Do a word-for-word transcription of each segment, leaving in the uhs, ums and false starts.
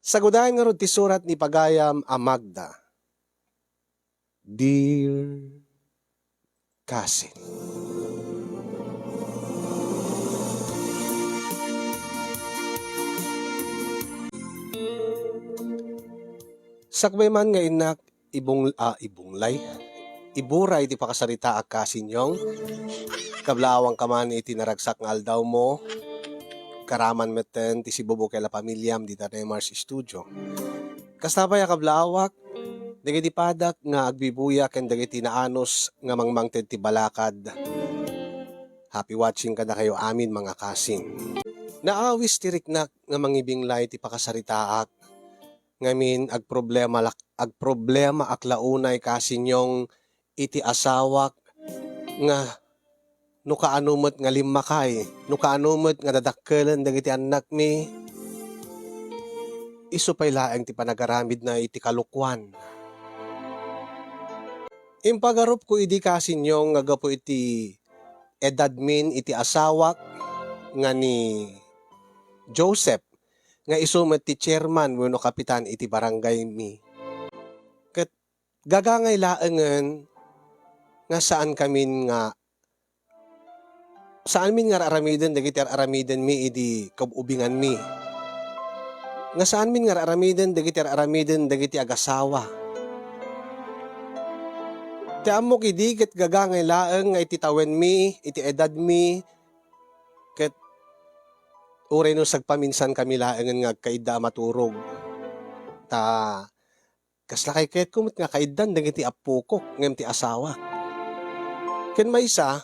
Sagudayan ngarud ti surat ni pagayam a Magda. Dear Cousin. Sakbay man nga innak ibung-, ah, ibunglay, iburay ti pakasaritaak, Cousin Yong. Kablaawangka man iti naragsak nga aldawmo. Karaman metten ti sibubukel a pamiliam dita Remar's Studio. Kasta pay a kablaawak, dagiti padak nga agbibuya ken dagiti naanus nga mangmangted ti balakad. Happy watching kadakayo amin, mga Cousin. Naawis ti riknak nga mangibinglay ti pakasaritaak. Ngamin, agproblema lak-, agproblemaak la unay, Cousin Yong, iti asawak nga no kaano met nga limmakay, no kaano met nga dadakkelen dagiti annakmi, isu pay laeng ti panagaramidna iti kalokuan. Impagarupko idi, Cousin Yong, nga gapu iti edadmin iti asawak nga ni Joseph, nga isu met ti chairman wenno kapitan iti barangaymi. Ket gagangay laengen nga saankamin nga, saanmin nga ar-aramiden dagiti ar-aramidenmi idi kaub-ubinganmi. Nga saanmin nga ar-aramiden dagiti ar-aramiden dagiti agasawa. Ti ammok idi ket gagangay laeng nga iti tawenmi, iti edadmi, ket uray no sagpaminsankami laengen nga agkaidda a maturog. Ta kasla kayatko met nga kaiddan dagiti appokok ngem ti asawak. Ken maysa,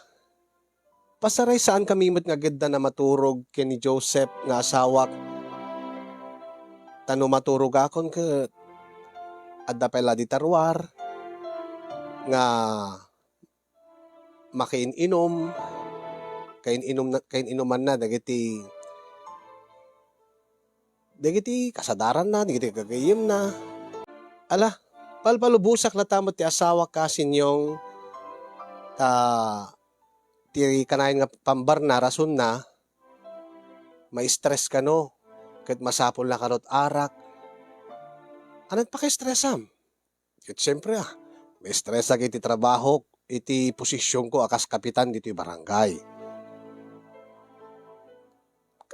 pasaray saankami met nga agiddan a maturog ken ni Joseph nga asawak. Ta no maturogakon ket adda pay la dita ruar nga makiin-inom, kain-inom na, kain-inumanna dagiti, dagiti kasadaranna, dagiti gagayyemna. Ala, palpalubosak latta met ti asawak, Cousin Yong, ta ti kanayon nga pambarna, rasonna, ma-stress kano, ket masapul la kanot arak. Ania ti pakastressam? Ket siempre, ah, ma-stressak iti trabahok, iti posisionko a kas kapitan ditoy barangay.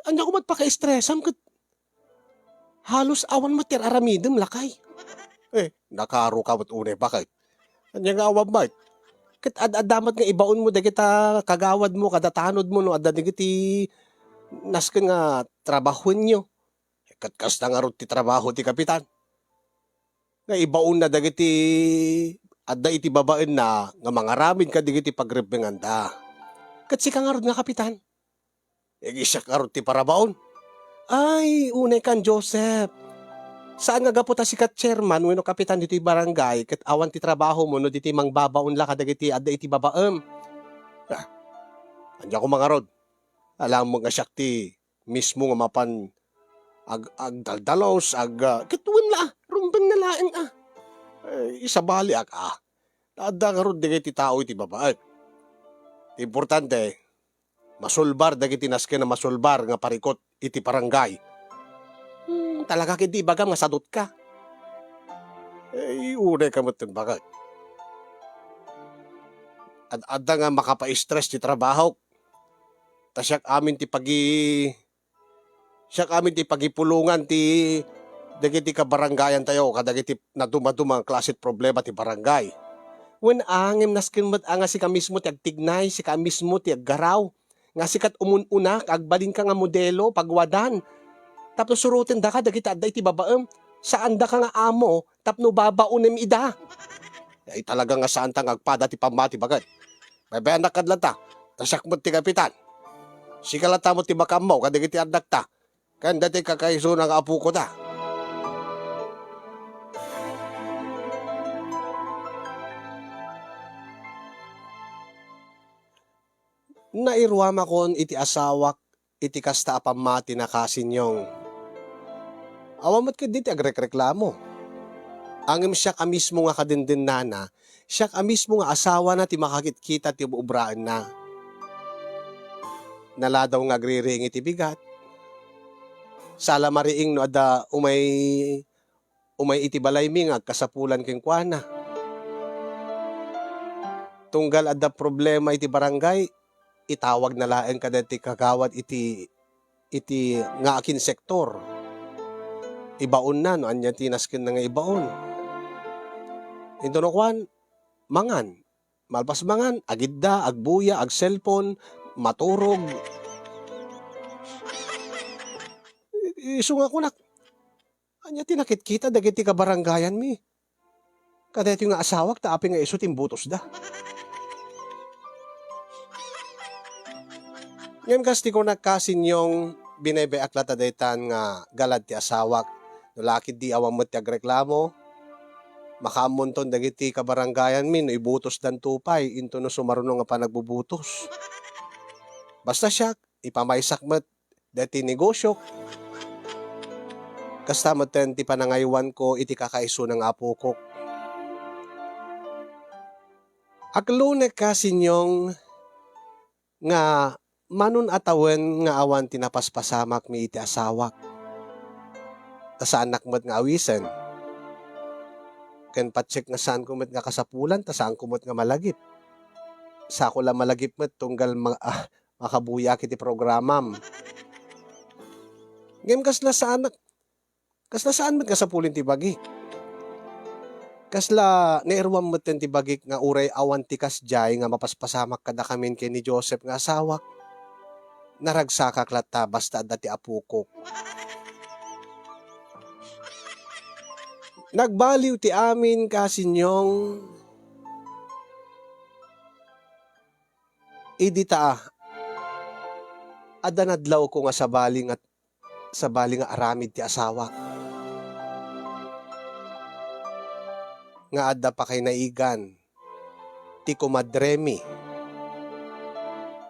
Ania koma ti pakastressam ket halos awan met ti ar-aramidem, lakay. Eh, nakaaro ka met unay, baket? Ania nga awan met? Ket ad-adda met nga ibaonmo dagita kagawadmo, kada tanodmo no adda dagiti nasken nga trabahoenyo. Ket kasta ngarud ti trabaho ti kapitan. Nga ibaonna dagiti adda iti babaenna nga mangaramid kadagiti pagrebbenganda. Ket sika ngarud nga kapitan, igisiak ngarud ti parabaon. Ay, unay kan, Joseph. Saan nga gapu ta sika chairman wenno kapitan ditoy barangay ket awan ti trabahomo no ditoy mangbabaon la kadagiti adda iti babaem. Ah, ania koma ngarud? Alam mo nga siak ti mismo nga mapan ag-, agdaldalos, ag-, ah, ket wen la, rumbeng na laeng, ah. Eh, isabaliak, ah. Adda ngarud dagiti tao iti babaek. Ti importante, masulbar dagiti nasken a masulbar nga parikut iti barangay. Hmm, talaga ket di ibagam nga sadutka. Eh, unay ka met ti baket. Ad-, adda nga makapa-stress ti trabahok. Ta siak amin ti pagi-, siak amin ti pagipulongan ti dagiti kabarangayantayo kadagiti nadumaduma nga klase ti problema ti barangay. Wen a, ngem nasken met a nga sika mismo ti agtignay, sika mismo ti aggaraw, nga sika ti umun-una, agbalinka nga modelo, pagwadan. Tapno surotendaka dagiti adda iti babaem, saandaka nga amo, tapno babaonem ida. Ay, talaga nga saanta nga agpada ti pammati, baket. Baybayanak kad latta, ta siak met ti kapitan. Sika latta met ti makaammo kadagiti annakta, ken daytoy kakaisuna nga apokota. Nairuamakon iti asawak iti kasta a pammati, Cousin Yong. Awan met ketdi ti agrekreklamo. Ngem siak a mismo nga kadendennana, siak a mismo nga asawana ti makakitkita ti ub-ubraenna. Naladaw nga agririing iti bigat. Sala mariing no adda umay, umay iti balaymi nga agkasapulan kenkuana. Tunggal adda problema iti barangay, itawagna laeng kadagiti kagawad iti, iti nga akin sektor. Ibaonna no ania ti naskenna nga ibaon. Intono kuan, mangan. Malpas mangan, agidda, agbuya, agselpon, maturog. I-, isu nga kunak, ania ti nakitkita dagiti kabarangayanmi? Kadaytoy nga asawak ta apay nga isu ti imbutosda. Ngem kas ti kunak, Kasinyong, binaybay-ak latta daytan nga galad ti asawak. No lakid di awan met ti agreklamo, makaammonton dagiti kabarangayanmi no ibutosdanto pay intono sumaruno nga panagbubutos. Basta siak, ipamaysak met daytoy negosiok. Kasta metten ti panangaywanko iti kakaisuna nga apokok. Aklonek, Kasinyong, nga manon a tawen nga awan ti napaspasamakmi iti asawak. Ta saannak met nga awisen. Ken patiek nga saanko met nga kasapulan ta saanko met nga malagip. Saanko la malagip met tunggal ma-, ah, makabuyaak iti programam. Ngem kasla saannak, kasla saan met nga sapulen ti bagik. Kasla nairuam metten ti bagik nga uray awan ti kasdiay nga mapaspasamak kadakamin ken ni Joseph nga asawak. Naragsakak latta basta adda ti apokok. Nagbaliw ti amin, Kasinyong. Idi ta, adda nadlawko nga sabali nga, sabali nga aramid ti asawak. Nga adda pakaynaigan ti kumadremi,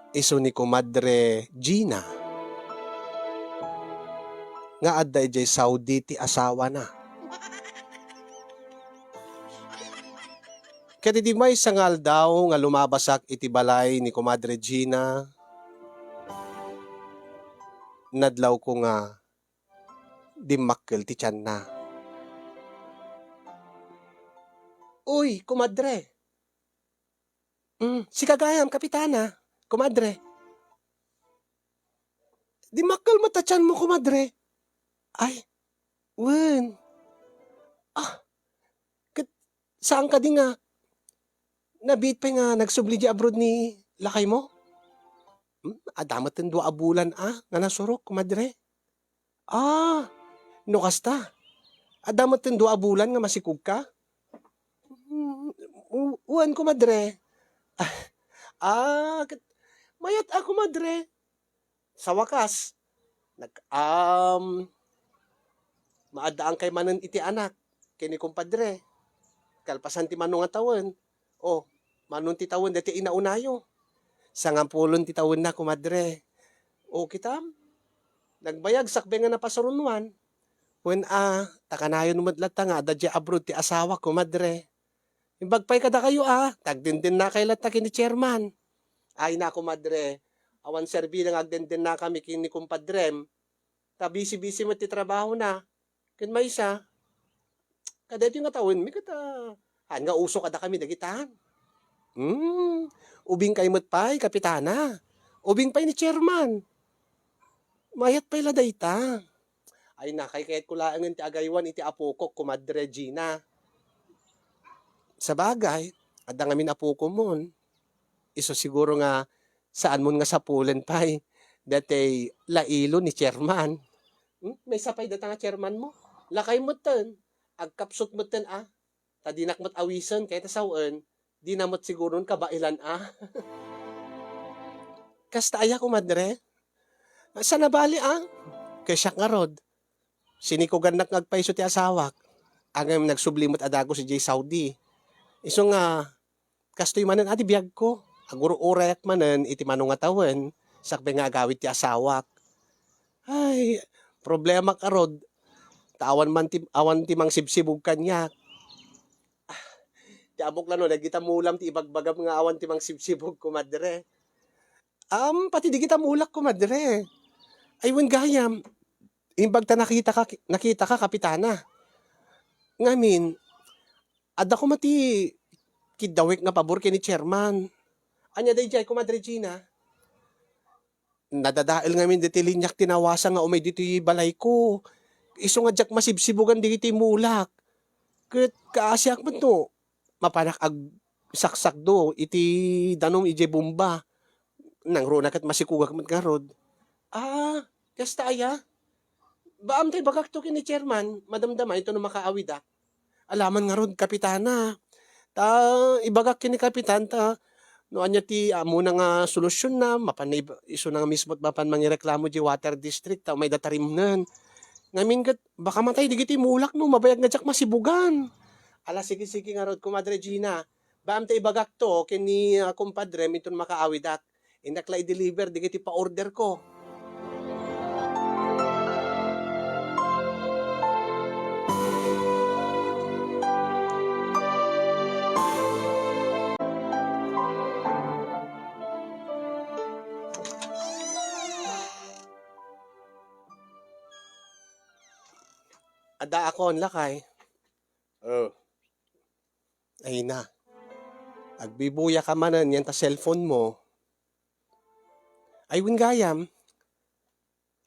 isu ni Kumadre Gina, nga adda idiay Saudi ti asawana. Ket idi maysa nga aldaw nga lumabasak iti balay ni Kumadre Gina, nadlawko nga dimmakkel ti tianna. "Uy, kumadre!" "Mm, sika gayam, Kapitana, kumadre." "Dimmakkel met ta tianmo, kumadre." "Ay, wen." "Ah, ket saan kadi nga nabiit pay nga nagsubli di abroad ni lakaymo?" "Hmm, adda met dua a bulan a nga nasurok, kumadre." "Ah, no kasta, adda met dua a bulan nga masikogka?" "Hmm, u-, wen, kumadre." "Ah, ket mayat a, kumadre." Sa wakas, nag-, um, maaddaankay manen iti anak ken ni kumpadre. Kalpasan ti mano nga tawen, o, manon ti tawen daytoy inauna-unayo. Sangapulo ti tawenna, kumadre. O, kitam, nagbayag sakbay nga napasarunoan. Wen a, ta kanayon met latta nga adda diay abroad ti asawak, kumadre. Imbag pay kadakayo a, ta agdendennakay latta ken ni chairman. Ay na, kumadre, awan serbida nga agdendennakami ken ni kumpadrem, ta bisi-bisi met ti trabahona. Ken maysa, kadaytoy nga tawenmi ket, ah, haan nga uso kadakami dagita. Hmm, ubingkay met pay, Kapitana. Ubing pay ni chairman. Mayat pay la dayta. Ay, nakaykayatko laengen ti agaywan iti apokok, Kumadre Gina. Sabagay, adda ngamin apokomon. Isu siguro nga saanmon nga sapulen pay daytoy lailo ni chairman. Hmm? Maysa pay dayta nga chairmanmo. Lakay metten. Agkapsut metten a. Ta dinak met awisen, ket ta sawen, dina met siguron kabaelan a. Kasta aya, kumadre? Saan a bali a? Ket siak ngarud, sinikugannak nga agpayso ti asawak. Ngem nagsubli met a dagus idiay Saudi. Isu nga, kastoy manen a ti biagko. Agur-urayak manen iti mano nga tawen, sakbay nga agawid ti asawak. Ay, problemak ngarud, ta awan man ti, awan ti mangsibsibug kaniak. Ah, ti ammok la no, dagita mulam ti ibagbagam nga awan ti mangsibsibug, kumadre. Am, pati dagita mulak, kumadre. Ay, wen gayam, Imbag ta nakitaka, nakitaka, Kapitana. Ngamin, adda koma ti kiddawek nga pabor ken ni Chairman. Ania daydiay, Komadre Gina? Nadadael ngamin ditoy liniak ti nawasa nga umay ditoy balayko. Isu nga diak masibsibugan dagiti mulak. Ket kaasiak met no mapanak agsaksakdo iti danum idiay bomba. Nangruna ket masikugak met ngarud. Ah, kasta aya? Baam ta ibagakto ken ni Chairman, madamdama inton no makaawidak. Alaman ngarud, Kapitana. Ta ibagak ken ni Kapitan ta no ania ti ammona nga solutionna, mapan na ib-, isuna nga mismo ti mapan mangireklamo idiay water district ta umayda tarimnen. Ngamin ket, baka matay dagiti mulak no mabayag nga diak masibugan. Ala, sige, sige ngarud, Komadre Gina. Baam ta ibagakto ken ni, ah, kumpadrem inton makaawidak. Innak la i-deliver dagiti pa-order ko. Addaakon, lakay. Oh. Ay na. Agbibuyaka manen yan ta cellphone mo. Ay, wen gayam,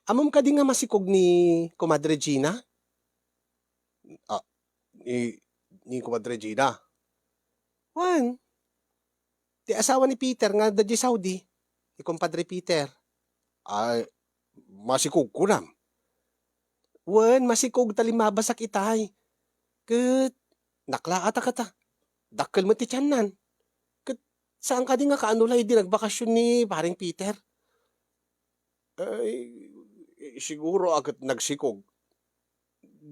ammom kadi nga masikog ni Komadre Gina? Ah, ni, ni Komadre Gina? Wen, ti asawa ni Peter nga adda diay Saudi, ni Kumpadre Peter. Ay, masikog kunam? Wen, masikog ta limmabasak itay. Ket naklaat a kata. Dakkel met ti tiannan. Ket saan kadi nga kaano la idi nagbakasyon ni Paring Peter? Ay, siguro a ket nagsikog.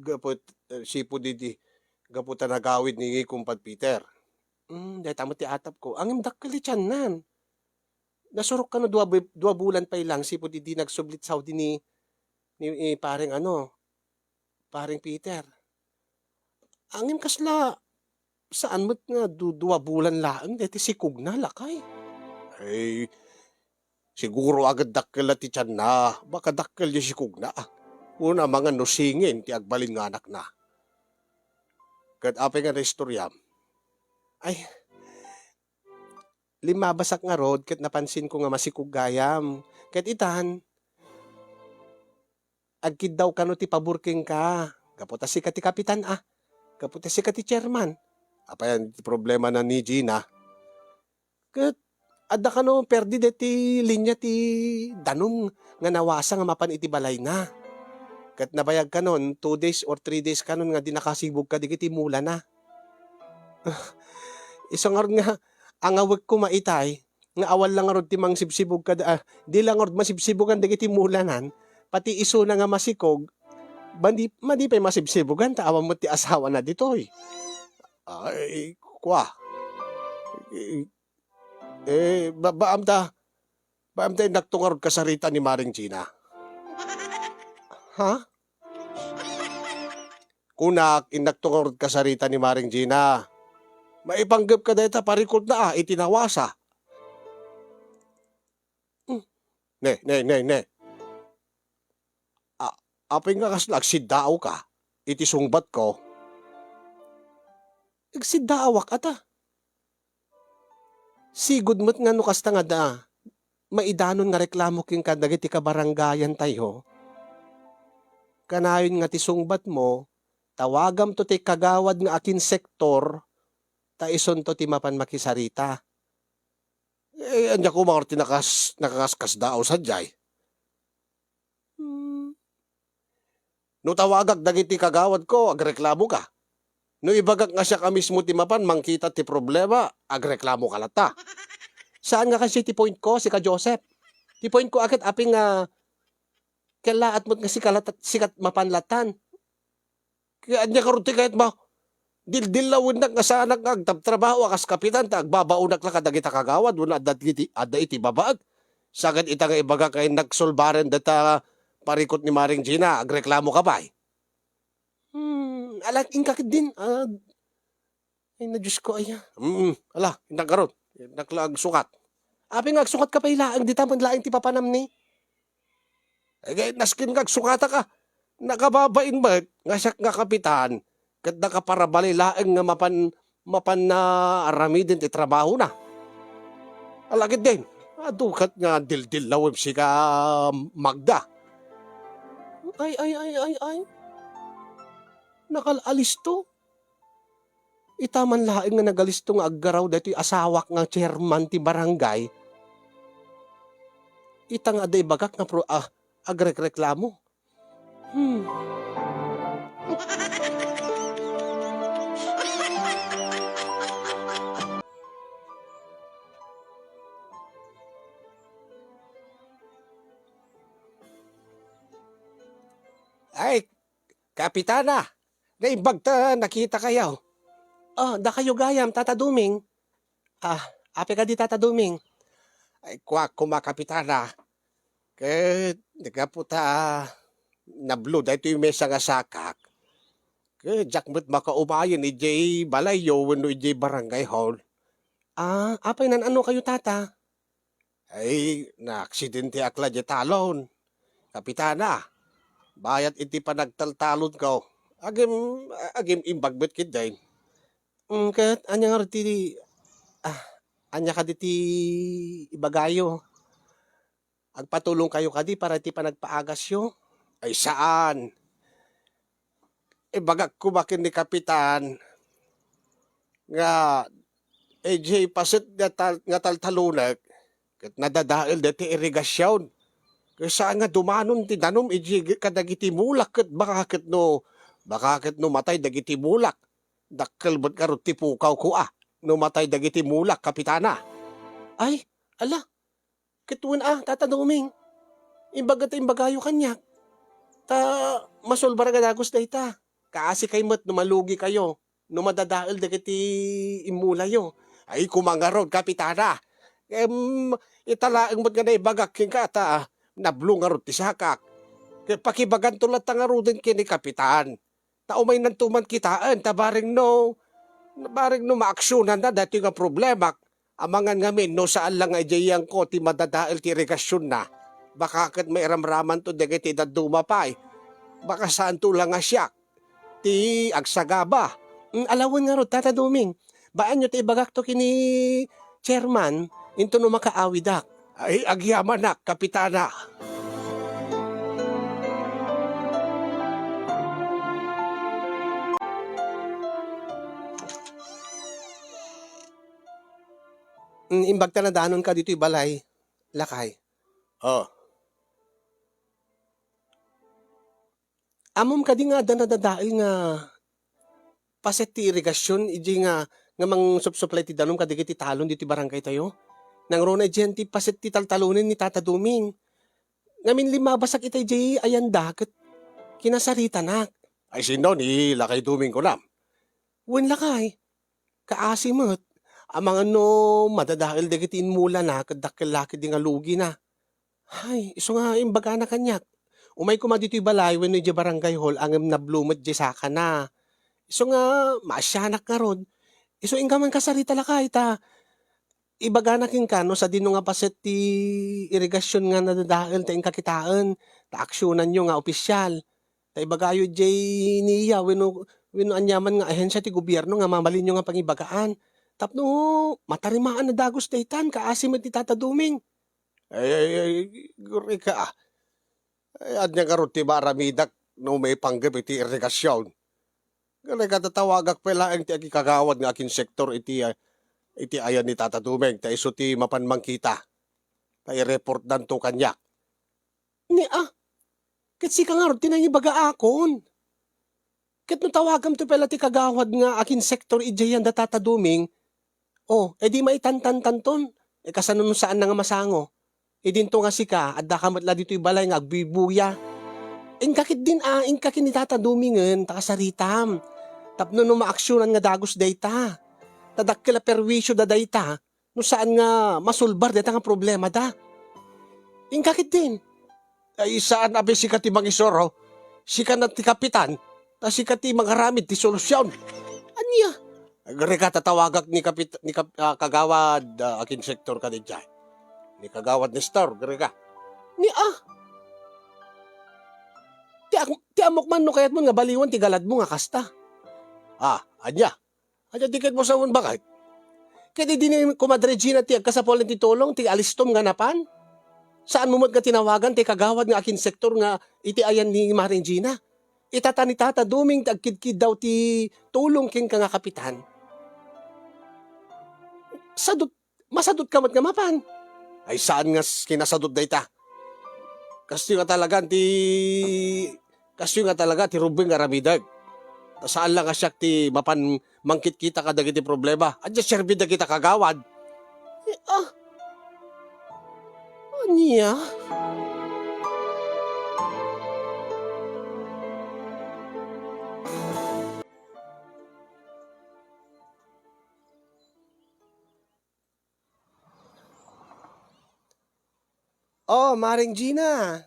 Gapu, eh, sipud idi, gapu ta nagawid ni Kumpad Peter. Hmm, dayta met ti atapko. Ngem dakkel ti tiannan. Nasurok kano dua bu-, dua bulan pay lang sipud idi nagsublit Saudi ni, ni, ni pareng ano, pareng Peter. Ngem kasla, saan met nga du-, dua bulan laeng daytoy sikogna, lakay? Ay, siguro a ket dakkel la ti tianna, baka dakkel ti sikogna. Wen, amangan no singin ti agbalin nga anakna. Ket apay nga naistoryam? Ay, limmabasak ngarud ket napansinko nga masikog gayam. Ket itan, agkiddaw kano ti pabor kenka. Gapu ta sika ti kapitan a. Gapu ta sika ti chairman. Apay ti problemana ni Gina? Ket adda kano perdi deti linia ti danum nga nawasa nga mapan iti balayna. Ket nabayag kanon, two days or three days kanon nga di nakasibog kadagiti mulana. Isu ngarud nga angawek koma itay, nga awan la ngarud ti mangsibsibog kada, ah, di la ngarud masibsibogan dagiti mulanan, pati isuna nga masikog, madi-, madi pay masibsibogan ta awan met ti asawana ditoy. Ay, kua. Eh, eh, ba-, baam ta, baam ta innakto ngarud kasarita ni Maring Gina? Ha? Kunak, innakto ngarud kasarita ni Maring Gina. Maipanggepka dayta parikutna a iti nawasa. Hmm. Ne, ne, ne, ne. A-, apay nga kasla agsiddaawka iti sungbatko? Agsiddaawak, ata. Sigud met nga no kasta nga adda maidanon nga reklamo kenka dagiti kabarangayantayo, kanayon nga ti sungbatmo, tawagamto ti kagawad nga akin sektor, ta isunto ti mapan makisarita. Eh, ania koma ti nakas-, nakaskasdaaw sadiay? Hmm. No tawagak dagiti kagawadko, agreklamoka. No ibagak nga siak a mismo ti mapan mangkita ti problema, agreklamoka latta. Saan nga kasi ti point ko, sika Joseph? Ti point ko a ket apay nga kellaat met nga sika latta, sika mapan lattan. Kaya ania ngarud ti kayatmo? Dildillawnak nga saanak nga agtabtrabaho a kas kapitan ta agbabaonak la kadagita kagawad wenno adda iti, adda iti babaek. Sagad ita nga ibagak nga innak sulbaren dayta parikut ni Maring Gina, agreklamoka pay. Hmm, ala, inka ketdin, ah, ay na, Diyos ko, aya. Mm, ala, innak ngarud. Innak la agsukat. Apay nga agsukatka pay laeng dita, man laeng ti papanam ni? Eh, nasken nga agsukatak a. Nakababain met nga siak nga kapitan ket nakaparabali laeng nga mapan, mapan nga aramiden ti trabahona. Ala ketdin, adu ket nga dildillawem sika, Magda. Ay, ay, ay, ay, ay. Nakal-alisto? Ita man laeng nga nagalisto nga aggaraw daytoy asawak nga chairman ti barangay. Ita nga adda ibagak nga pro-, ah, agrekreklamo. Hmm. Ay, Kapitana, naimbag ta nakitakayo. Ah, dakayo gayam, Tata Duming. Ah, apay kadi, Tata Duming? Ay, kuak koma, Kapitana. Ket, gapu ta nablo daytoy maysa nga sakak. Ket, diak met makaumayen idiay balayyo wenno idiay barangay hall. Ah, apay nan-ano kayo, Tata? Ay, naaksidente ak la diay talon. Kapitana, bayat iti panagtaltalonko, agim-, agim-imbag met ketdin. Mm, ket ania ngarud ti, ah, ania kadi ti ibagayo? Agpatulongkayo kadi para iti panagpaagasyo? Ay, saan. Ibagak koma ken ni Kapitan nga idiay paset nga tal-, nga taltalonek, ket nadadael daytoy irigasion. Ket saan nga dumanon ti danum idiay kadagiti mulak, ket baka ket no, baka ket no matay dagiti mulak, dakkel met ngarud ti pukawko a no matay dagiti mulak, Kapitana. Ay, ala, Ket wen a, Tata Doming, imbag ta imbagayo kaniak. Ta masulbar nga dagus dayta. Kaasikay met no malugikayo, no madadael dagiti immulayo. Ay, koma ngarud, Kapitana. Em, ita laeng met nga naibagak kenka ta nablo ngarud ti sakak. Ket pakibaganto latta ngaruden ken ni Kapitan. Ta umaynanto man kitaen, ta bareng no, bareng no maaksionanna daytoy nga problemak, amangan ngamin no saan la nga idiayko ti madadael ti irigasionna. Baka ket mairamramanto dagiti dadduma pay. Baka saanto la nga siak ti agsagaba. Mm, ala wen ngarud, Tata Doming. Baanyo ti ibagakto ken ni Chairman, inton no makaawidak. Ay, agyamanak, Kapitana. Mm, imbag ta nadanonka ditoy balay, lakay. Oh. Ammom kadi nga adda nadadael nga paset ti irigasion idiay nga, nga mangsupsuplay ti danum kadagiti talon ditoy barangaytayo? Nangruna idiay ti paset ti taltalonen ni Tata Doming. Ngamin limmabasak ita idiay ayanda ket kinasaritanak. Ay, sinno ni Lakay Doming kunam? Wen, lakay. Kaasi met. Amangan no madadael dagiti immulana ket dakkel la ketdi nga lugina. Hay, isu nga imbagana kaniak. Umay koma ditoy balay wenno idiay barangay hall ngem nablo met diay sakana. Isu nga maasianak ngarud. Isu inka man kasarita, lakay, ta ibagana kenka no sadino nga paset ti irigasion nga nadadael ta inka kitaen, ta aksionanyo nga opisial. Ta ibagayo idiay NIA wenno, wenno aniaman nga ahensia ti gobierno nga mamalinyo nga pangibagaan. Tapno matarimaan a dagus daytan, kaasi met ni Tata Doming. Ay, ay, ay, gurika. Ay, ania ngarud ti maaramidak no maipanggep iti irigasion? Gurika, tatawagak pay laeng ti akikagawad nga akinsektor iti, ah, iti ayan ni Tata Doming, ta isu ti mapan mangkita. Ta ireportdanto kaniak. Ni, ah, ket sika ngarud ti nangibagaakon. Ket no tawagamto pay la ti kagawad nga akinsektor idiay ayanda, Tata Doming, o, e di maitantantanton. E, kasano no saanna nga masango? Idinto nga sika, addaka met la ditoy balay nga agbuybuya. Inka ketdin a, inka ken ni Tata Domingen, ta kasaritam. Tapno no maaksionan nga dagus dayta. Ta dakkel a perwisio da dayta, no saan nga masulbar dayta nga problemada. Inka ketdin. Ay, saan a sika ti mangisuro? Sika na ti kapitan, ta sika ti mangaramid ti solusion. Ania? Gurika, tatawagak ni kapit-, ni kap-, ah, kagawad, ah, akinsektor kanidiay. Ni kagawad Nestor, gurika. Ni, ah? Ti ak-, ti Ket ammok man no kayatmon nga baliwan ti galadmo nga kasta. Ah, ania? Ania ti ket mo sawen, bakit? Ket idi ni Kumadre Gina ti agkasapulan ti tulong, ti alistom nga napan? Saanmo met nga tinawagan ti kagawad nga akinsektor nga iti ayan ni Maring Gina? Itata ni Tata Doming ti agkidkiddaw ti tulong kenka nga kapitan. Sadut, masadut ka met nga mapan. Ay, saan nga s-, kinasadut dayta? Kastoy nga talaga ti, kastoy nga talaga ti rumbeng nga aramidek. Ta saan la nga siak ti mapan mangkitkita kadagiti problema. Adda serbi dagita kagawad. Eh, ah. Ania? Oh, Maring Gina.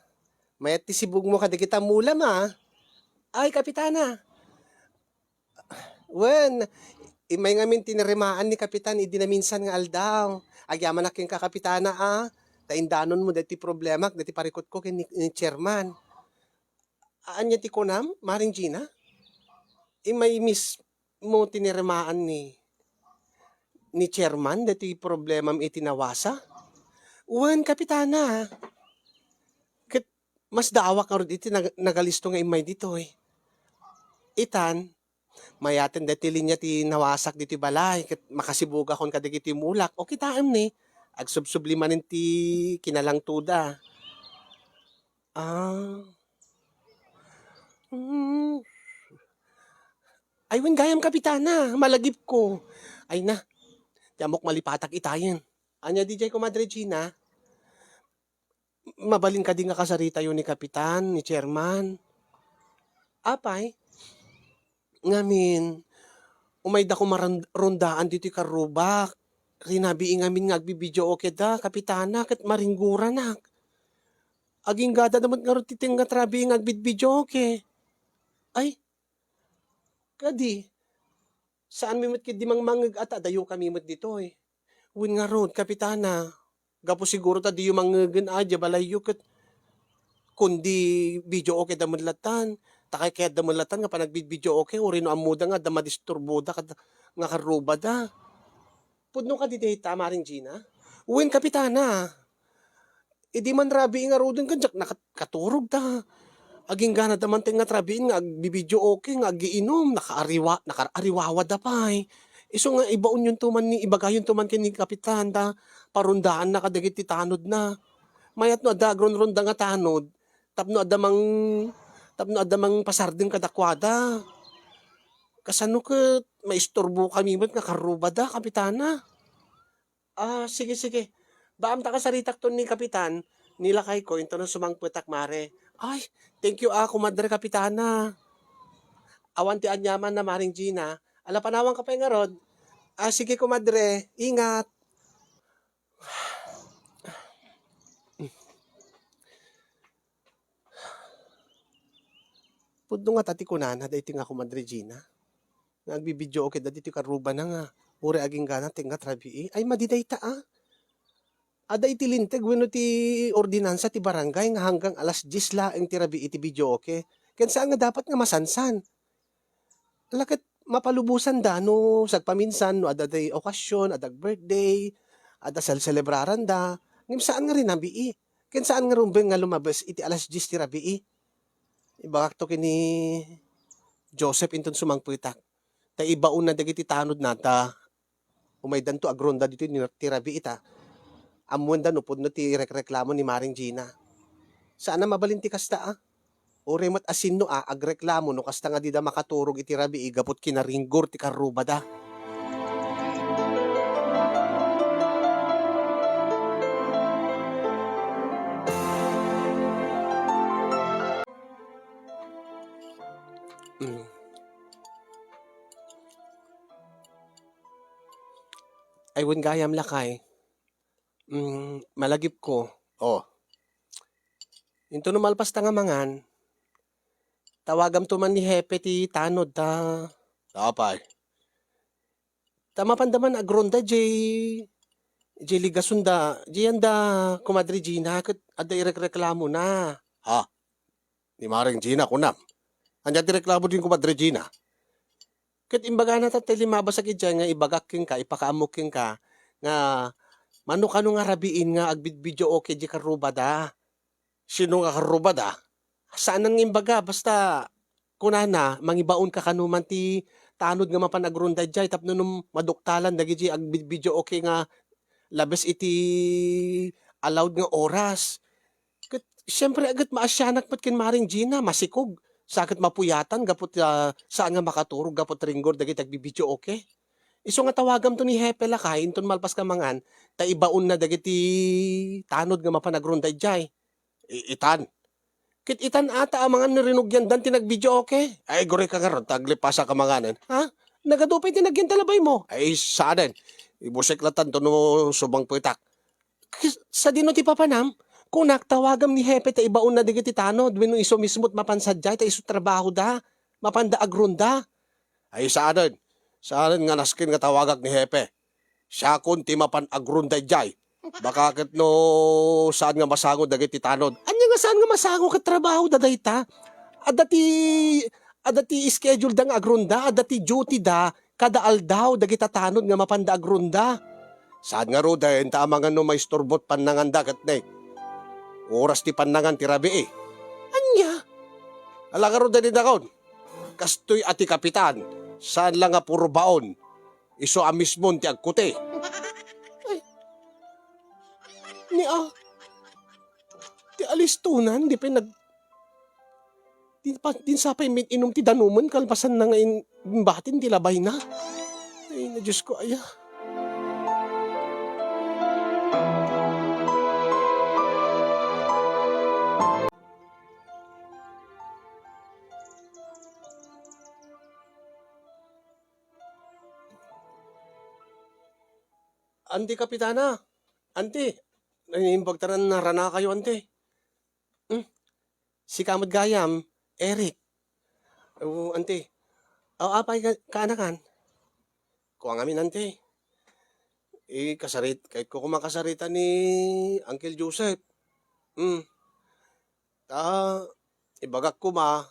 Mayat ti sibugmo kadagita mulam, ah. Ay, Kapitana. Wen, immay ngamin ti narimaan ni Kapitan idi naminsan nga aldaw. Agyamanak kenka, Kapitana, ah. Ta indanonmo daytoy problemak, daytoy parikutko ken ni, ni Chairman. Ania ti kunam, Maring Gina? Immay mismo ti narimaan ni, ni Chairman daytoy problemam iti nawasa? Wen, Kapitana. Ket masdaawak ngarud iti nag-, nagalisto nga immay ditoy. Itan, mayaten daytoy linia ti nawasak ditoy balay ket makasibugakon kadagiti mulak. O kitaem ni, agsubsubli manen ti kinalangtoda. Ah. Mm. Ay, wen gayam, Kapitana, malagipko. Ay na, ti ammok malipatak itayen. Ania diay, Kumadre Gina? Mabalin kadi nga kasaritayo ni Kapitan, ni Chairman? Apay? Ngamin, umaydako maran-, rondaan ditoy karrubak. Rinabii ngamin nga agbibideoke da, Kapitana, ket maringgoranak. Agingga da met ngarud ti tengnga ti rabii nga agbidbideoke. Ay, kadi, saanmi met ketdi mangmangngeg a ta adayo kami met ditoy. Wen ngarud, Kapitana, gapu siguro ta diyo mangngegen a diay balayyo ket kundi videoke da met latan, ta kayatda met latan nga panagbidbideoke, uray no ammoda nga adda madisturboda kad-, nga karrubada. Pudno kadi dayta, Maring Gina? Wen, Kapitana. Idi man rabii ngaruden ken diak nakat-, katurogda. Agingganada man tengnga ti rabii nga agbibideoke, nga agiinum, nakaariwa-, nakaariwawada pay. Isu nga ibaonyonto man ni, ibagayonto man ken ni Kapitan ta parondaanna kadagiti tanodna. Mayat no adda agronronda nga tanod, tapno adda mang-, tapno adda mangpasardeng kadakuada. Kasano ket maisturbokami met nga karrubada, Kapitana? Ah, sige, sige. Baam ta kasaritakton ni Kapitan, ni lakayko, intono sumangpetak, mare. Ay, thank you, ah, Kumadre Kapitana. Awan ti aniamanna, Maring Gina. Ala, panawanka pay ngarud. Ah, sige, Kumadre. Ingat. Pudno ngata ti kunana daytoy nga Kumadre Gina, nga agbibideoke da ditoy karrubana nga uray aginggana tengnga ti rabii. Ay, madi dayta, a. Adda iti linteg wenno ti ordinansa ti barangay nga hanggang alas dies laeng ti rabii ti videoke. Ken saan nga dapat nga masansan. Ala ket mapalubosanda no sagpaminsan, no adda ti okasyon, adda birthday, adda sel-, selebraranda, ngem saan nga rinabii. Ken saan nga rumbeng nga lumabes iti alas dies ti rabii. Ibagakto ken ni Joseph inton sumangpetak. Ta ibaonna dagiti tanodna ta umaydanto agronda ditoy ni, ti rabii ta ammoenda no pudno ti rekreklamo ni Maring Gina. Saan a mabalin ti kasta, a. Uray met a sinno a agreklamo no kasta nga dida makaturog iti rabii gapu ti kinaringgor ti karrubada. Mm. Ay, wen gayam, lakay. Mm, malagipko. Oh. Intono malpas ta nga mangan, tawagamto man ni Hepe ti tanod ta. Apay? Ta mapanda man agronda jay, jay ligasonda, jay anda, Kumadre Gina, ket adda irekreklamona. Ha? Ni Maring Gina, kunam? Ania ti reklamo din kumadre Gina? Ket imbagana ta ti limabas a idiay nga ibagak kenka, ipakaammok kenka nga mano kano nga rabiin nga agbidbideoke diay karrubada. Sino nga karrubada? Saanen nga imbaga, basta kunana, mangibaonka kano man ti tanod nga mapan agrunda idiay tapno no maduktalan dagiti agbidbideoke nga labes iti allowed nga oras. Ket siempre, ket maasianak met ken Maring Gina, masikog. Sa ket mapuyatan gapu ta saan nga makaturog gapu ti ringgor dagiti agbibideo, okay? Isu nga tawagamto ni Hepe lakay inton malpaska mangan, ta ibaonna dagiti tanod nga mapan agrunda idiay. I-, itan. Ket itan ata a mangan no rinugiandan ti nagbidio, okay? Ay, gurayka ngarud, ta aglipasaka manganen. Ha? Nagadu pay ti nagyan ta labaymo? Ay, saanen. Ibusek latanto no sumangpetak. Sadino ti papanam? Kunak, tawagam ni Hepe ta ibaonna dagiti tanod wenno isu mismo ti mapan sadiay ta isu trabahoda, mapanda agrunda. Ay, saanen. Saanen nga nasken nga tawagak ni Hepe. Siakon ti mapan agrunda idiay. Baka ket no saan nga masango dagiti tanod. Ania nga saan nga masango ket trabahoda dayta? Adda ti, adda ti schedule da nga agrunda, adda ti duty da kada aldaw dagita tanod nga mapanda agrunda. Saan ngaruden ta amangan no maisturbo ti pannanganda ket ne, oras ti pannangan ti rabii. Ania? Ala ngaruden ni dakon. Kastoy a ti kapitan, saan la nga puro baon. Isu a mismon ti agkuti. Ay. Ni a, ti alistonan, di pay nag-, di pa, di sapay mit-inom ti danumen, kalpasanna nga in-, imbatin ti labayna. Ay, na Diyos ko, aya. Anti Kapitana, anti, naimbag ta ran naranakayo, anti. Hmm, sika met gayam, Eric. Oo, anti. Aw, apay ka-, kaanakan? Kua ngamin, anti. Eh, kasarit-, kayatko koma kasarita ni Uncle Joseph. Hmm. Ta, ibagak koma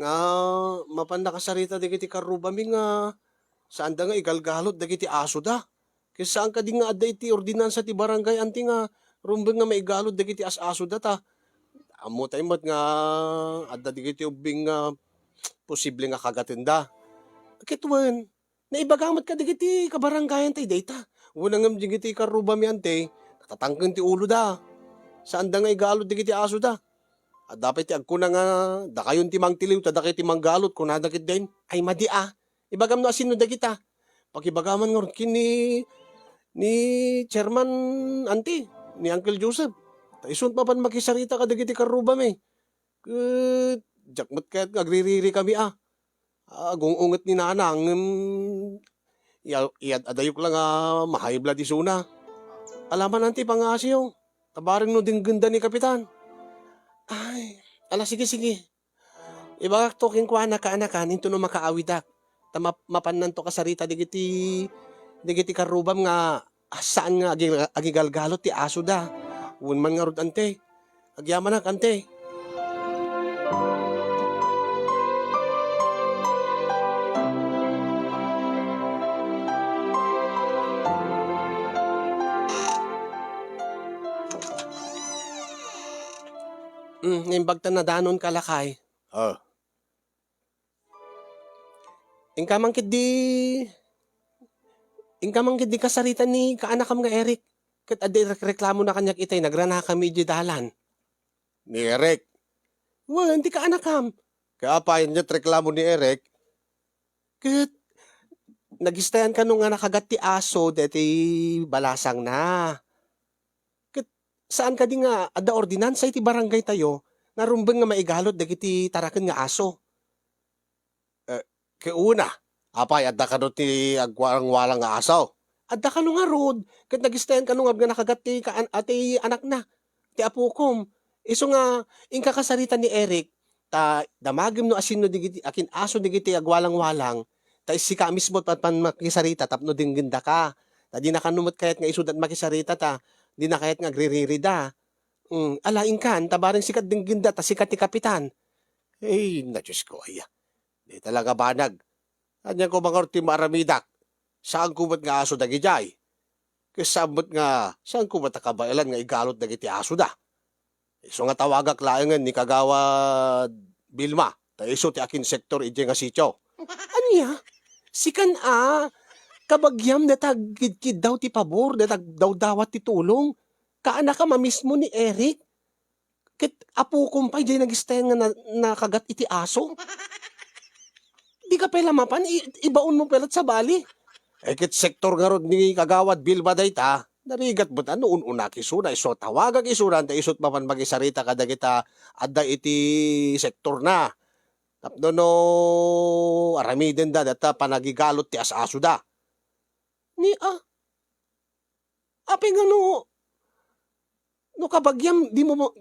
nga mapan nakasarita dagiti karrubami nga saanda nga igalgalot dagiti asoda. Ket saan kadi nga adda iti ordinansa ti barangay, anti, nga rumbeng nga maigalot dagiti as-asoda ta ammotay met nga adda dagiti ubbing nga posible nga kagatenda. Ket wen, naibaga met kadagiti kabarangayan tay dayta. Wen ngem dagiti karrubami, anti, natatangken ti uloda. Saanda nga igalot dagiti asoda. Adda pay ti agkuna nga, "Dakayon ti mangtiliw, ta dakay ti manggalot," kunada ketdin. Ay, madi a. Ibagam no asino dagita. Pakibaga man ngarud ken ni, ni Chairman, anti, ni Uncle Joseph. Ta isun mapan makisarita kadagiti karrubami. Ket diak met kayat nga agririri kami a. Agung-unget ni Nana ngem iya-, iyad-adayok la nga ma-high blood isuna. Alaman, anti, pangaasiyo. Ta bareng no denggenda ni Kapitan. Ay, ala, sige, sige. Ibagakto kenkuana, kaanakan, intono makaawidak. Ta map-, mapannanto kasarita dagiti, dagiti karrubam nga saan nga agi-, agigalgalot ti asoda. Wen man ngarud, anti. Agyamanak, anti. Hmm, naimbag ta nadanonka, lakay. Ah. Inka man ketdi, inka man ketdi kasarita ni kaanakam nga Eric, ket adda irekreklamona kaniak itay nagranakami idiay dalan. Ni Eric? Wen, ti kaanakam. Ket apay, ania ti reklamo ni Eric? Ket nagistayan kano nga nakagat ti aso deti balasangna. Ket saan kadi nga adda ordinansa iti barangaytayo nga rumbeng nga maigalot dagiti taraken nga aso. Eh, ket una, apay, adda kano ti agwalangwalang nga aso? Adda kano ngarud, ket nagistayan kano nga nakagat ti kaan-, a, ti anakna, ti apokom. Isu nga, inka kasarita ni Eric, ta damagem no asino dagiti, akin aso dagiti agwalangwalang, ta sika mismo ti mapan makisarita tapno denggendaka. Ta dina kano met kayat nga isuda ti makisarita ta dina kayat nga agriririda. Mm, ala, inkan, ta bareng sika denggenda, ta sika ti kapitan. Ay, na Diyos ko, aya. Dayta la nga banag. Ania koma ngarud ti maaramidak? Saanko met nga aso dagidiay. Ket saan met nga, saanko met a kabaelan nga igalot dagiti asoda. Isu nga tawagak laengen ni Kagawad Vilma, ta isu ti akinsektor idiay nga sitio. Ania? Sikan a? Kabagiam dayta agkidkiddaw ti pabor, dayta agdawdawat ti tulong? Kaanakam a mismo ni Eric? Ket apokom pay diay nagistayan nga na-, nakagat iti aso? Dika pay la mapan, i-, ibaonmo pay la't sabali. Eh, ket sektor ngarud ni Kagawad Vilma dayta, narigat met a no un-unak isuna, isu a tawagak isuna, ta isu't mapan makisarita kadagita adda iti sektorna. Tapno no aramidenda dayta panagigalot ti as-asoda. Ni, ah, apay nga no, no kabagiam, dimo ma-,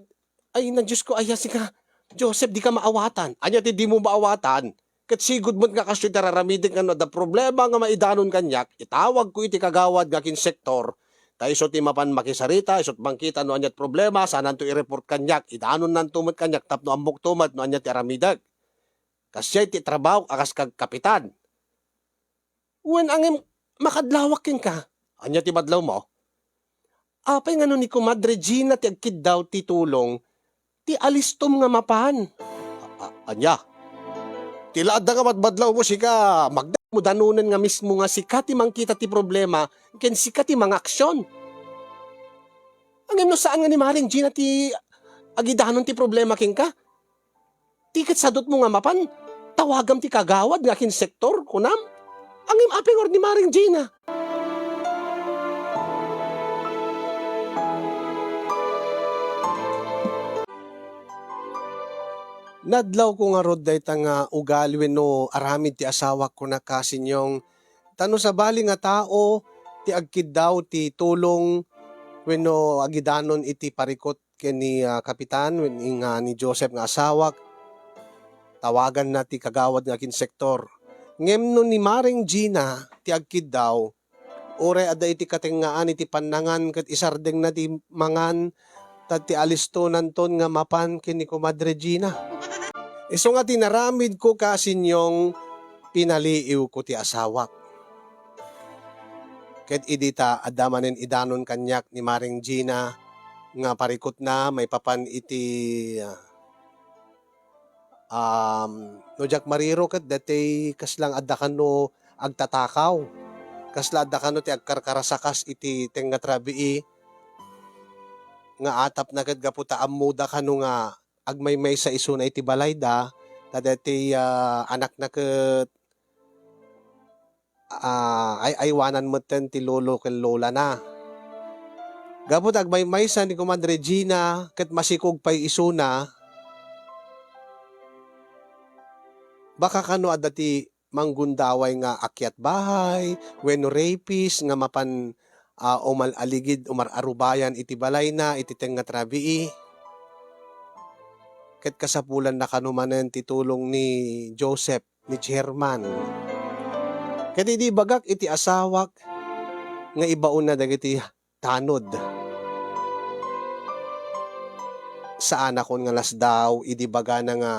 ay, na Diyos ko, aya, sika, Joseph, dika maawatan. Ania ti dimo maawatan? Ket sigud met nga kastoy ti raramidek nga no adda problema nga maidanon kaniak, itawagko iti kagawad nga akinsektor, ta isu ti mapan makisarita, isu't mangkita no ania't problema, saananto i-report kaniak, idanonnanto met kaniak tapno ammokto met no ania ti aramidek. Kasdiay ti trabahok a kas kagkapitan. Wen, ngem makadlawak kenka. Ania ti madlawmo? Apay nga no ni Kumadre Gina ti agkiddaw ti tulong, ti alistom nga mapan? A-, a-, ania? Ti la adda nga madmadlawmo sika, magdamo danonen nga mismo nga sika ti mangkita ti problema, ken sika ti mangaksion. Ngem no saan nga ni Maring Gina ti agidanon ti problema kenka, ti ket sadutmo nga mapan, tawagam ti kagawad nga akinsektor, kunam? Ngem apay ngarud ni Maring Gina? Nadlawko ngarud dayta nga ugali wenno aramid ti asawak, kuna Kasinyong, ta no sabali nga tao ti agkiddaw ti tulong wenno agidanon iti parikut ken ni, ah, Kapitan wen nga ni Joseph nga asawak, tawaganna ti kagawad nga akinsektor. Ngem no ni Maring Gina ti agkiddaw, uray adda iti katengngaan iti pannangan ket isardengna ti mangan, ta ti alistonanton nga mapan ken ni Kumadre Gina. Isu nga ti naramidko, Kasinyong, pinaliiwko ti asawak. Ket idi ta adda manen idanon kaniak ni Maring Gina nga parikutna maipapan iti, ah, um, no diak mariro ket daytoy kasla nga adda kano agtatakaw. Kasla adda kano ti agkarkarasakas iti tengnga ti rabii nga atapna ket gapu ta ammoda kano nga agmaymaysa isuna iti balayda, ta daytoy, ah, anakna ket, ah, ay-aywanan metten ti lolo ken lolana. Gapu ta agmaymaysa ni Kumadre Gina ket masikog pay isuna, baka kano adda ti manggundaway nga akyatbahay wenno rapist nga mapan, ah, umal-aligid, umar-arubayan iti balayna iti tengnga ti rabii. Ket kasapulanna kano manen ti tulong ni Joseph, ni Chairman. Ket idi ibagak iti asawak nga ibaonna dagiti tanod. Saanakon nga lasdaw idi bagana nga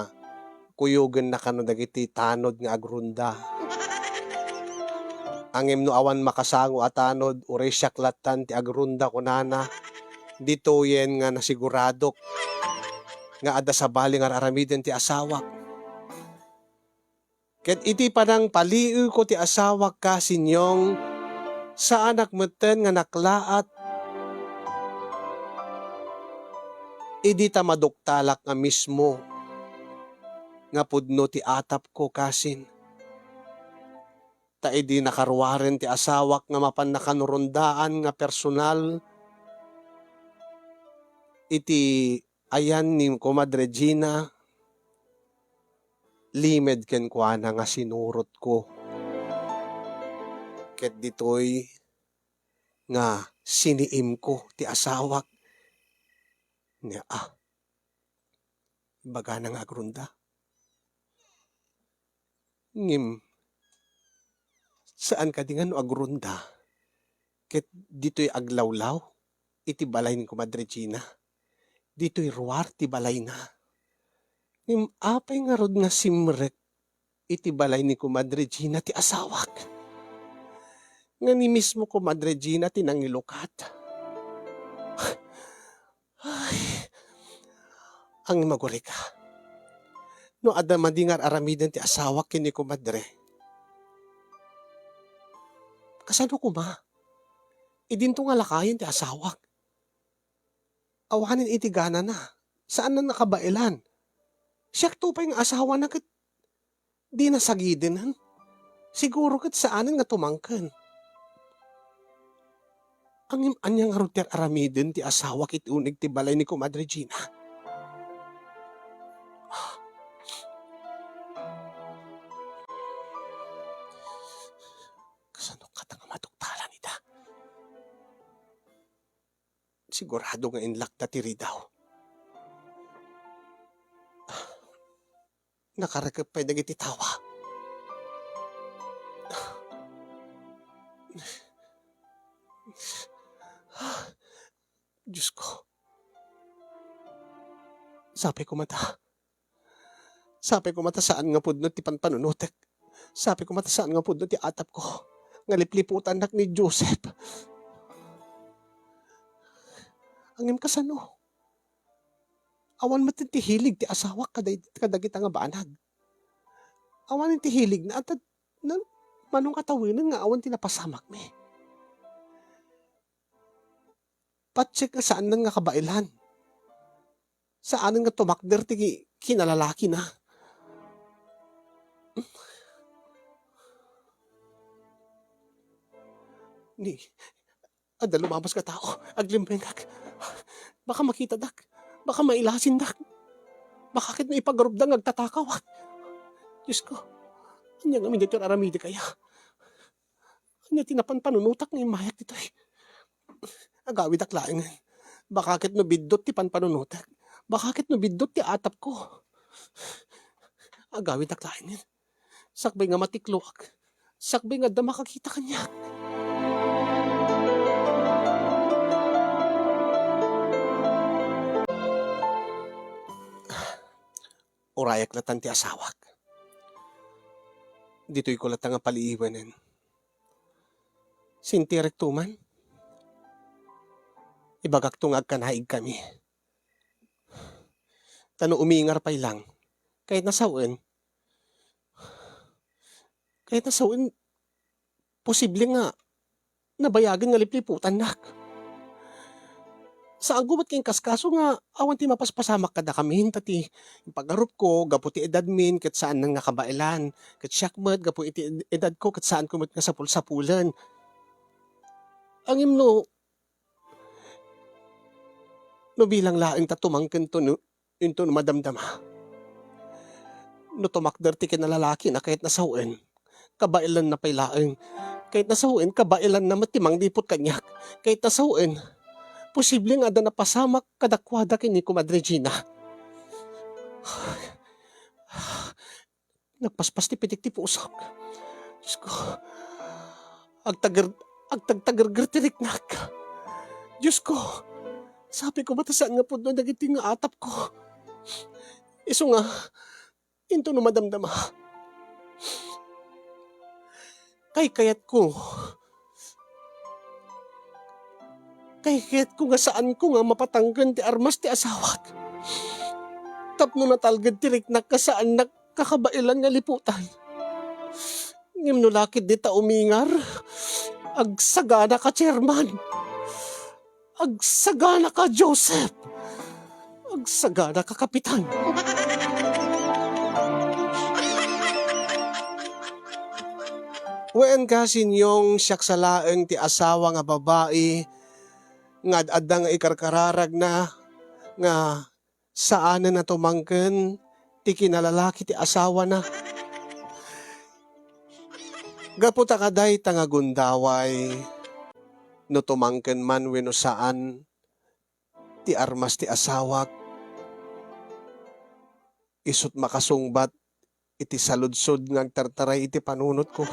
kuyogenna kano dagiti tanod nga agrunda. Ngem no awan makasango a tanod, uray siak lattan ti agrunda, kunana, ditoyen nga nasiguradok nga adda sabali nga ar-aramiden ti asawak. Ket iti panangpaliiwko ti asawak, Kasinyong, saanak metten nga naklaat idi ta maduktalak nga mismo nga pudno ti atapko, kasin. Ta idi nakaruaren ti asawak nga mapan nakanurundaan nga personal iti ayan ni Kumadre Gina, limed kenkuana nga sinurotko. Ket ditoy nga siniimko ti asawak. Nga, ah, ibagana nga agrunda. Ngem, saan kadi nga no agrunda ket ditoy aglawlaw iti balay ni Kumadre Gina. Ditoy ruar ti balayna. Ngem apay ngarud nga simrek iti balay ni Kumadre Gina ti asawak? Nga ni mismo Kumadre Gina ti nangilukat? Ay, ang magurika. No adda madi nga ar-aramiden ti asawak ken ni Kumadre, kasano koma? Idinto nga lakayen ti asawak. Awanen iti ganana. Saan nga kabaelan. Siak to pay nga asawana ket dina sagidenen. Siguro ket saanen nga tumangken. Ngem ania ngarud ti ar-aramiden ti asawak iti uneg ti balay ni Kumadre Gina? Kasano kata nga matuktalan ida? Sigurado nga inlakda ti ridaw. Nakarekep pay dagiti tawa. Diosko. Sapay koma ta. Sapay koma ta saan nga pudno ti panpanunotek. Sapay koma ta saan nga pudno ti atapko nga lipliputannak ni Joseph. Ngem kasano? Awan met ti hilig ti asawak kada-, kadagita nga banag. Awan ti hiligna, at, at, nan-, manong katawenen nga awan ti napasamakmi. Patsek nga saanen nga kabaelan. Saanen nga tumakder ti ki-, kinalalakina. Ni, adda lumabas nga tao, aglimmengak. Baka makitadak. Baka mailasindak. Baka ket no ipagarupda nga agtatakawak. Diosko, ania ngamin daytoy aramidek aya? Ania ti napanpanunotak nga immayak ditoy? Agawidak laengen. Baka ket no biddut ti panpanunotak. Baka ket no biddut ti atapko. Agawidak laengen. Sakbay nga matikloak. Sakbay nga adda makakita kaniak. Urayak latan ti asawak. Ditoyko latan nga paliiwanen. Sintirekto man. Ibagakto nga agkanaigkami. Ta no umingar pay lang, kayatna sawen, kayatna sawen, posible nga nabayagen nga lipliputannak. Saanko met nga inkaskaso nga awan ti mapaspasamak kadakamin, ta ti impagarupko gapu ti edadmin ket saanen nga kabaelan, ket siak met gapu iti ed-, edadko ket saanko met nga sapulsapulen. Ngem no, no bilang laeng ta tumangkento no, inton madamdama. No tumakder ti kinalalakina kayatna sawen, kabaelanna pay laeng. Kayatna sawen, kabaelanna met ti mangliput kaniak. Kayatna sawen, posible nga adda napasamak kadakuada ken ni Kumadre Gina. Nagpaspas ti pitik ti pusok. Diosko, agtager-, agtagtagerger ti riknak. Diosko, sapay koma ta saan nga pudno dagiti nga atapko. Isu nga, inton no madamdama, kaykayatko, kaykayatko nga saanko nga mapatangken ti armas ti asawak. Tapno natalged ti riknak nga saannak kakabaelan nga liputan. Ngem no lakit dita umingar, agsaganaka, chairman. Agsaganaka, Joseph. Agsaganaka, kapitan. Wen ka, Sinyong, siak sa laeng ti asawa nga babai nga ad-adda nga ikarkararagna nga saanen a tumangken ti kinalalaki ti asawana. Gapu ta kadayta nga gundaway, no tumangken man wenno saan ti armas ti asawak, isut' makasungbat iti saludsod nga agtartaray iti panunotko.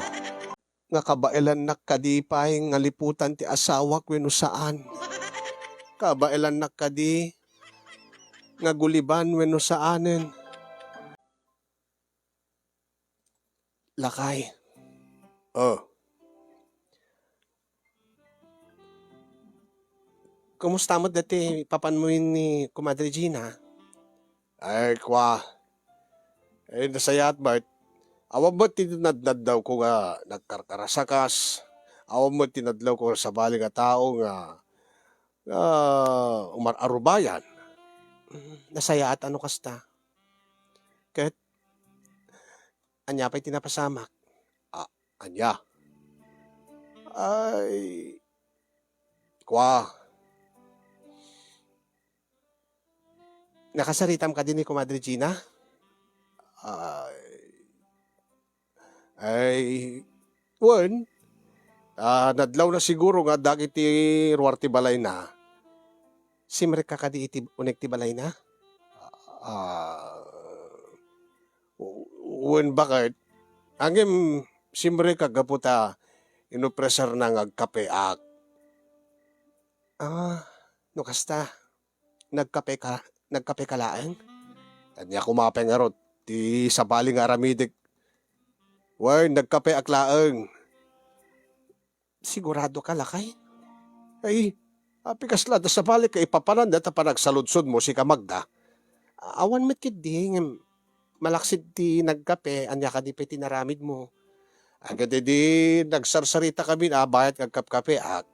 Nga kabaelannak kadi pay nga liputan ti asawak wenno saan? Kabaelannak kadi nga guliban wenno saanen? Lakay. Oh. Kumusta met daytoy papanmo wenni Kumadre Gina? Ay, kua. Ay, nasayaat met. Awan met ti nadnadlawko nga nagkarkarasakas. Awan met ti nadlawko sabali nga tao nga, nga umar-arubayan. Mm, nasayaat a no kasta. Ket ania pay ti napasamak? A-, ania? Ay, kua. Nakasaritam kadi ni Kumadre Gina? Ay, ay, wen. Ah, nadlawna siguro nga dagiti ruar ti balayna. Simrekka kadi iti unig ti balayna? Ah, w-, wen, baket. Ngem simrekka gapu ta inofreserna nga agkapeak. Ah, no kasta, nagkapeka, nagkapeka laeng? Ania koma pay ngarud ti sabali nga aramidek? Wen, nagkapeak laeng. Siguradoka, lakay? Ay, apay kasla adda sabali nga ipapananda ta panagsaludsodmo, sika Magda? Awan met ketdi, ngem malaksid ti nagkape, ania kadi pay ti inaramidmo? Agad idi nagsarsarita kami a bayat nga agkapkapeak.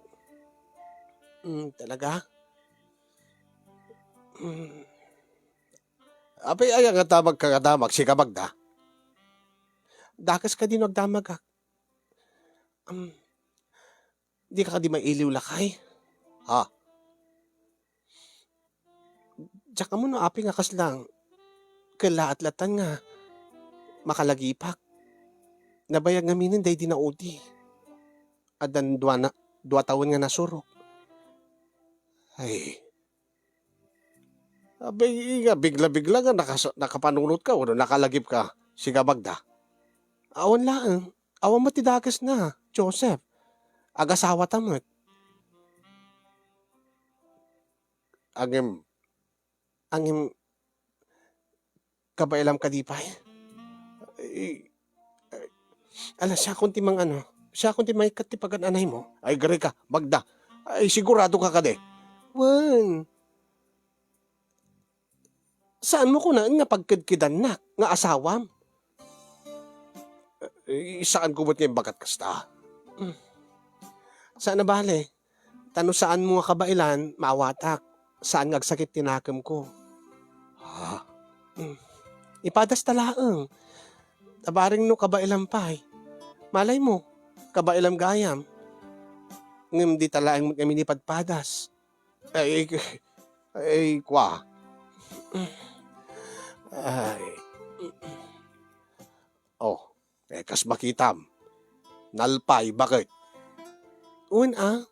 Mm, talaga? Mm. Apay aya nga damagka nga damag, sika Magda? Dakes kadi no agdamagak. Um, dika kadi mailiw, lakay? Ha? Diak ammo no apay nga kasla kellaat latan nga makalagipak. Nabayag ngaminen daydi na udi. Addan dua na, dua tawen nga nasurok. Ay. Abay, nga bigla-bigla nga nakas-, nakapanunotka wenno nakalagipka, sika Magda? Awan laeng. Awan met ti dakesna, Joseph. Agasawata met. Ngem, ngem, kabaelam kadi pay? Ay, ay, ala, siakon ti mangano, siakon ti maikkat ti pagan-anaymo? Ay, agrika, Magda. Ay, siguradoka kadi? Wen. Saanmo kunaen nga pagkedkedannak nga asawam? Eh, saanko met nga imbagat kasta. Mm. Saan a bale, ta no saanmo nga kabaelan, maawatak. Saan nga agsakit ti nakemko. Ha? Mm. Ipadasta laeng. Ta bareng no kabaelam pay. Malaymo, kabaelam gayam. Ngem dita laeng met ngamin ipadpadas. Ay, ay, kua. Ay. Oh, eh, kas makitam. Nalpay, baket? Wen a,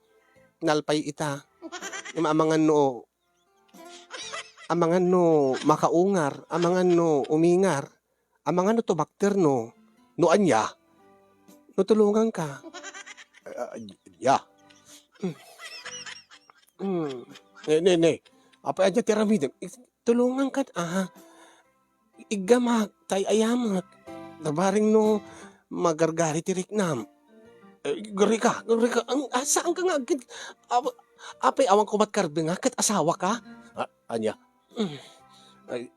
nalpay ita. Ngem amangan no, amangan no makaungar, amangan no umingar. Amangan no tumakder no, no ania? No tulonganka. Ah, ya. Mm. Mm. Ne, ne, ne. Apay ania ti aramidem? I-, tulonganka, ah. Iggamak, tay ayamek. Ta bareng no magargari ti riknam. Eh, agrika, agrika. Ang, ah, saanka nga agkit-, ap-, apay awan ko met karbengak ket asawaka? Ah, ania? Mm. Ay,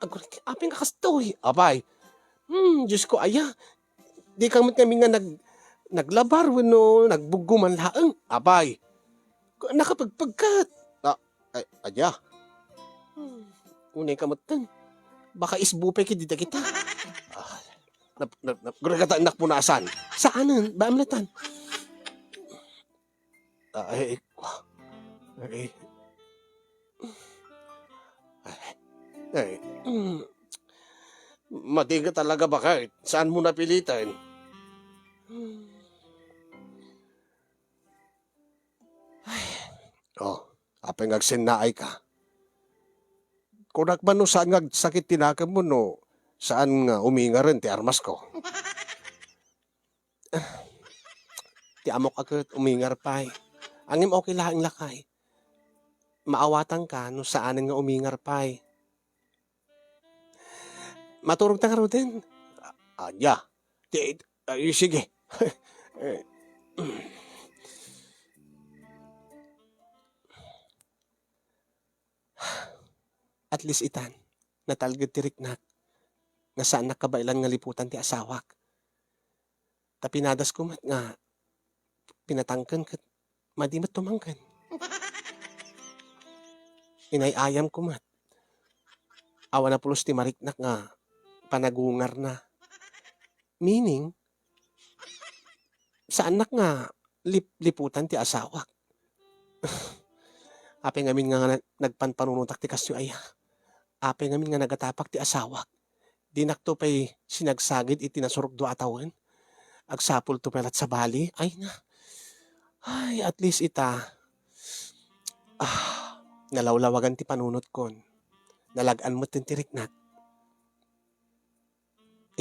Aguray, apay nga kastoy? Apay? Hmm, Diyos ko, aya. Dika met ngamin nga nag-, naglabar wenno nagbuggoman laeng? Apay? Nakapagpagkat. Ah, ay, aya. Hmm, unay ka met ten. Baka isbo pay kadi dagita. Ah, nap-, nap-, nap-, aguray ka ta, anak, punasan. Saanen? Baam latan. Ah, ay, ay, ay, ay, mm. Madinga talaga, baket. Saanmo napilitan? Ay. Oh, apay nga agsennaayka? Kunak man no saan nga agsakit ti nakemmo no saan nga umingaren ti armasko. Ti ammok a ket umingar pay. Ngem okay laeng, lakay. Maawatanka no saanen nga umingar pay. Maturogta ngaruden? A-, ania? Ti, ay, sige. Eh, at least itan, natalged ti riknak nga saannak kabaelan nga liputan ti asawak. Ta pinadasko met nga pinatangken ket madi met tumangken. Inay-ayamko met. Awan a pulos ti mariknak nga panagungarna. Meaning, saannak nga lip-, liputan ti asawak. Apay ngamin nga nag-, nagpanpanunotak ti kasyo aya? Apay ngamin nga nagatapak ti asawak? Dinakto pay sinagsagid iti nasurokdo a tawen? Agsapulto pay la't sabali? Ay na. Ay, at least ita, ah, nalawlawagan ti panunotkon. Nalag-an met ti riknak.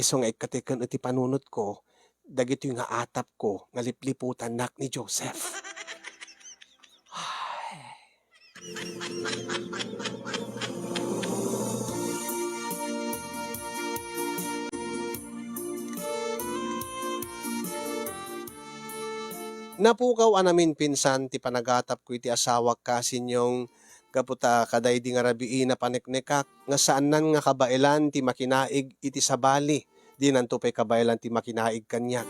Isu nga ikkatiken iti panunotko dagitoy nga atapko nga lipliputannak ni Joseph. Ay. Napukaw a naminpinsan ti panagatapko iti asawak, Kasinyong, gapu ta kadaydi nga rabii napaneknekak nga saannan nga kabaelan ti makinaig iti sabali, dinanto pay kabaelan ti makinaig kaniak.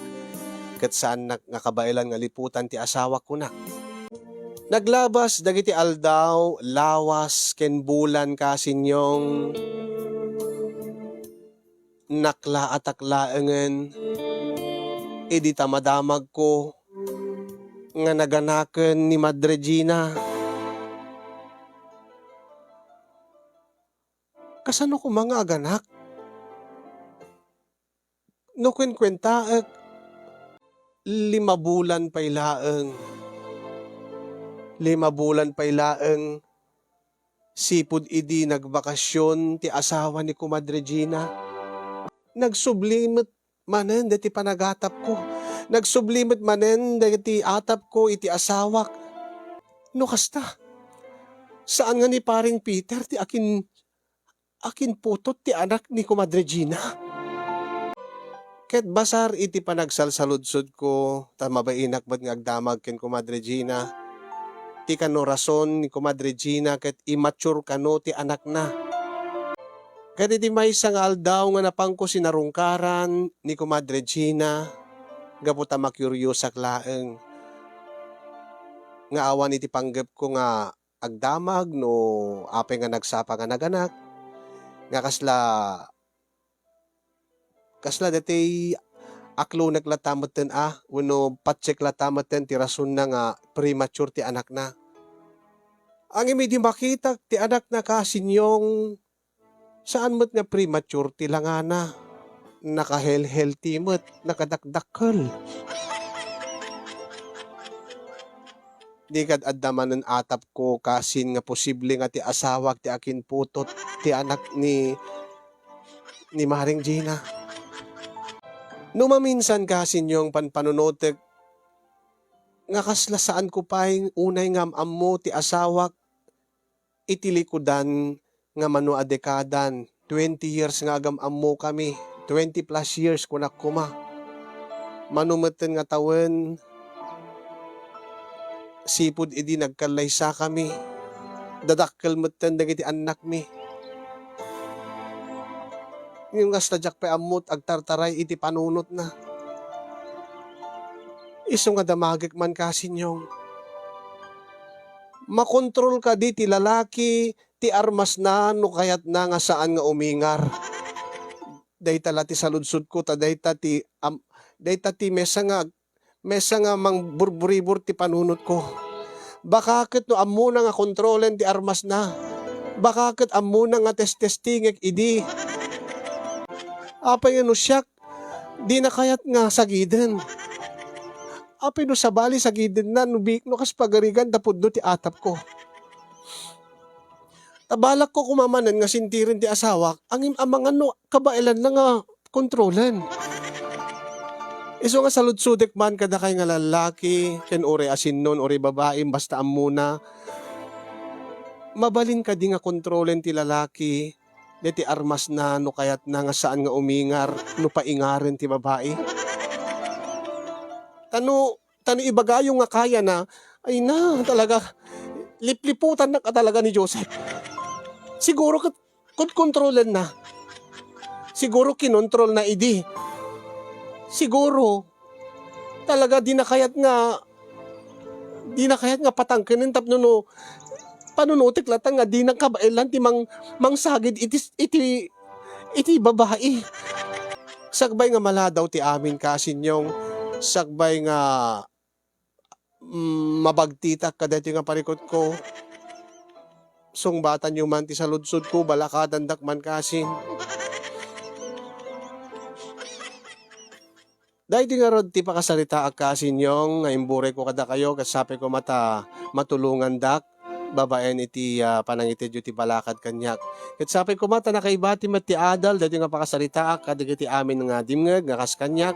Ket saannak nga kabaelan nga liputan ti asawak, kunak. Naglabas dagiti aldaw, lawas, ken bulan, Kasinyong. Naklaatak laengen idi ta madamagko nga naganaken ni Madre Gina. Kasano koma nga aganak? No kuenkuentaek, lima bulan pay laeng. Lima bulan pay laeng, sipud idi nagbakasyon ti asawa ni Kumadre Gina. Nagsubli met manen dagiti panagatapko. Nagsubli met manen dagiti atapko iti asawak. No kasta, saan nga ni Paring Peter ti akin-, akinputot ti anak ni Kumadre Gina? Ket basar iti panagsalsaludsodko, ta mabainak met nga agdamag ken Kumadre Gina, ti kano rason ni Kumadre Gina ket immature kano ti anakna. Ket iti maysa nga aldaw nga napanko sinarungkaran ni Kumadre Gina, gapu ta makuriosak laeng nga awan iti panggepko nga agdamag no apay nga nagsapa nga naganak, nga kasla, kasla daytoy aklonek latta metten a, wenno patsek latta metten ti rasonna nga premature ti anakna. Ngem idi makitak ti anakna, Kasinyong, saan met nga premature ti langana. Naka-healthy met, nakadakdakkel. Di kad adda manen atapko, Kasin, nga posible nga ti asawak ti akinputot ti anak ni, ni Maring Gina. No maminsan, Kasinyong, panpanunotek nga kasla saanko pay unay nga am-ammo ti asawak iti likudan nga mano a dekadan, twenty years nga agam-ammokami, twenty plus years kunak koma. Mano metten nga tawen, sipud idi nagkallaysakami, dadakkel metten dagiti annakmi. Ngem kasta diak pay ammo ti agtartaray iti panunotna. Isu nga damagek man, Kasinyong. Makontrol kadi ti lalaki ti armasna no kayatna nga saan nga umingar? Dayta la ti saludsodko, ta dayta ti am-, dayta ti maysa nga, maysa nga mangburburibur ti panunotko. Baka ket no ammona nga kontrolen ti armasna, baka ket ammona nga testestingek idi. Apay nga no siak, dina kayat nga sagiden? Apay no sabali sagidenna no bi-, no kas pagarigan ta pudno ti atapko? Ta balakko koma manen nga sintiren ti asawak, ngem amangan no kabaelanna nga kontrolen. Isu nga saludsodek man kadakay nga lallaki, ken uray asinnon, uray babaim, basta ammona, mabalin kadi nga kontrolen ti lalaki deti armasna no kayatna nga saan nga umingar no paingaren ti babai. Tano, tano ibagayo nga kayana, ay na, talaga, lipliputannak a talaga ni Joseph. Siguro ket kontrolenna. Siguro kinontrolna idi. Siguro talaga di na kayat nga, di na kayat nga patangkenen tapno no panunotek latta nga di na kabaelan ti mang-, mangsagid iti, iti, iti babai. Sakbay nga maladaw ti amin, Kasinyong, sakbay nga, mm, mabagtitak kadaytoy nga parikutko, sungbatanyo man ti saludsodko, balakadandak man, Kasin. Daytoy ngarud ti pakasaritaak, Kasinyong, nga imburegko kadakayo, ket sapay koma ta matulongandak babaen iti, ah, panangitedyo ti balakad kaniak. Ket sapay koma ta nakaibati met ti adal daytoy nga pakasaritaak kadagiti amin nga dimngeg nga kas kaniak,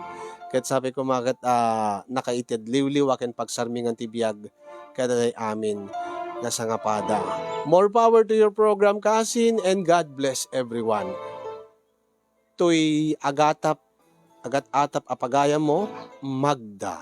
ket sapay koma ket, ah, nakaited liwliwa ken pagsarmingan ti biag kadagiti amin nga sangapada. More power to your program, Kasin, and God bless everyone. Toy agatap, agat-atap a pagayammo, Magda.